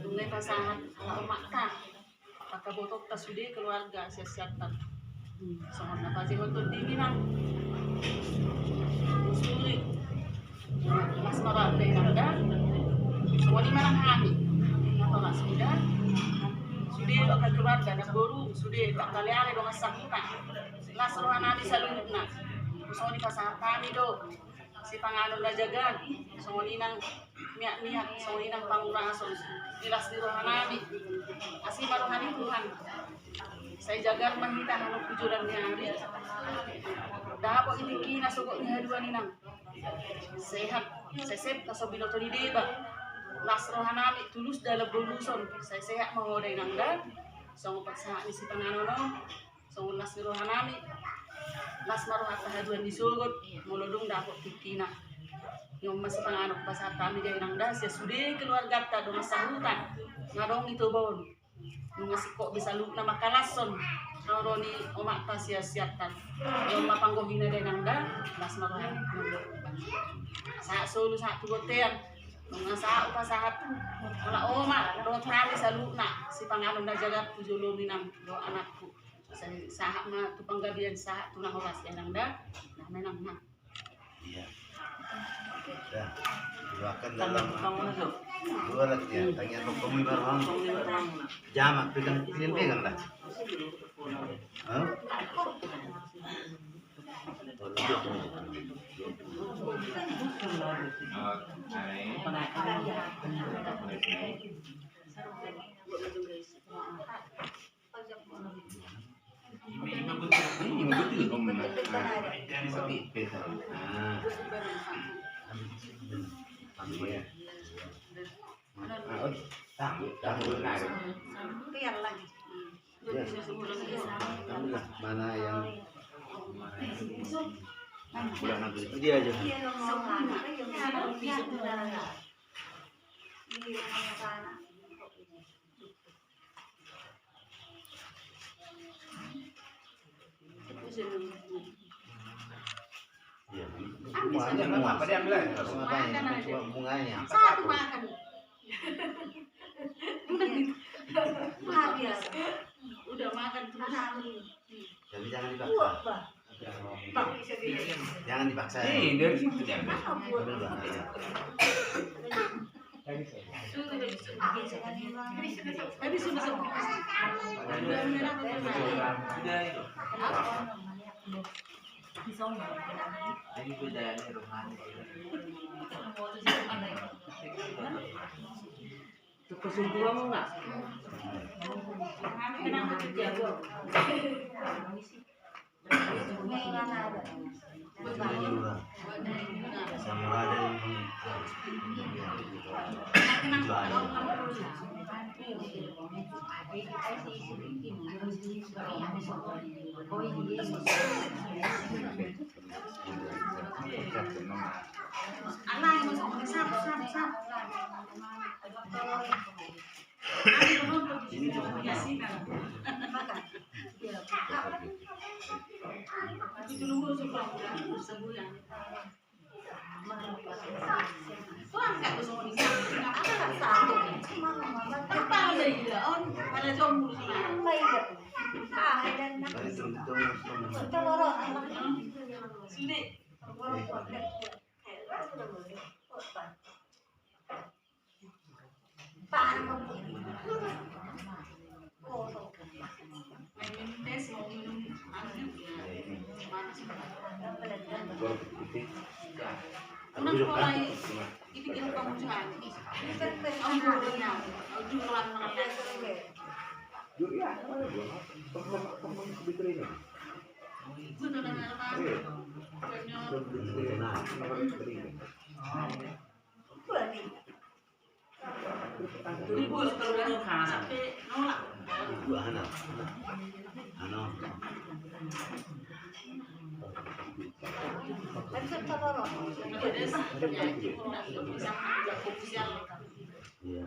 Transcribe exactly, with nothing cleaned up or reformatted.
Mulai pasahat ala omakta, angka botoonta sude keluarga sian Siantan. Songon na pajaha tondimi nang. Suri. Las ma roha da inang da. Songon i ma nang hami. Natoras suda. Sude angka keluarga, anak boru, sude angka aleale dongan sahuta. Las rohanami saluhutna. Songon i pasahat hami do sipanganon na jagar, songon i nang miak-miak, songon i nang pangurason. Di las ni rohanami, asi ma roha ni Tuhan. Sai jagar ma hita hamu tu joloan ni ari. Dapot i tingkina sogot ni haduan i nang. Sehat, sesep na so binoto ni deba. Las rohanami, tulus dalan boluson. Sai sehat ma ho da inang da. Songon pasahat ni sipanganon on. Songon las ni rohanami, las ma rohanta haduan ni sogot, molo dung dapot tingkina. Nion ma sipanganon pasahat hami da inang da, sian sude keluarganta dongan sahuta, na adong di Toba on. Nunga singkop be saluhutna mangkalashon ro ni omakta sian Siantan. Nion ma panggohina da inang da, las ma rohanta. Sahat solu, sahat tu bontean. Nunga sahat hupasahat. Ala omak, dohot hami saluhutna, sipanganon na jagar tu jolomi nang dohot anakku. Sai sahat ma tu panggabean, sahat tu na horas, inang da. Nah, memang, nah. Iya. Dah. Doakan dalam dua lagi ya. Tangiang kau kami bareng. Jamak pegang, pegang, pegang dah. Hah? Mana yang dia aja. Iya. Bunganya, bunganya. Satu makan. Udah makan terus. Tapi jangan dipaksa. Jangan dipaksa. Iya, dari situ jangan. Dua hana. Hana. Iya.